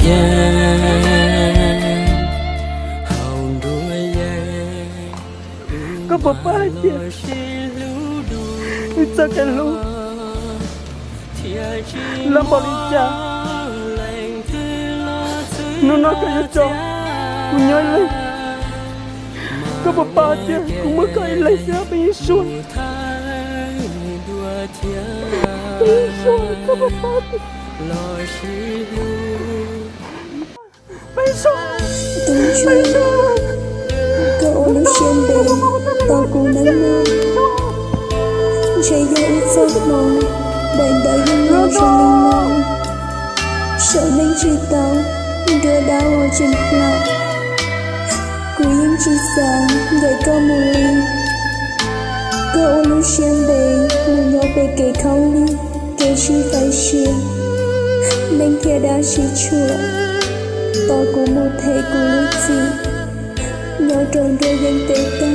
yeej, hau nruab yeej. Koj puas paub hais tias wb txoj kev hlub loj npaum li cas? Hnub no koj yuav tso kuv nyob ib leeg. Koj puas paub tias kuv muaj koj ib leeg xwb, Paj Yeeb Suab? Paj Yeeb Suab, koj puas paub tias Tub ntsuag, koj ua lub siab ntev tos kuv nawb mog. Ntshe yog wb txoj hmoov daim ntawv yeej los zoo li no, saum neej tsis tau nruab dab uas tseem plaws. Kuv yeej tsis xav ncaim koj mus li. Koj ua lub siab ntev mus nyob pem kev khaub lig, kev sib faib sia, neeg thiaj dab sib tshuam. Tos kuv mus them kuv lub txim nyob rau nruab yeeb teb tag.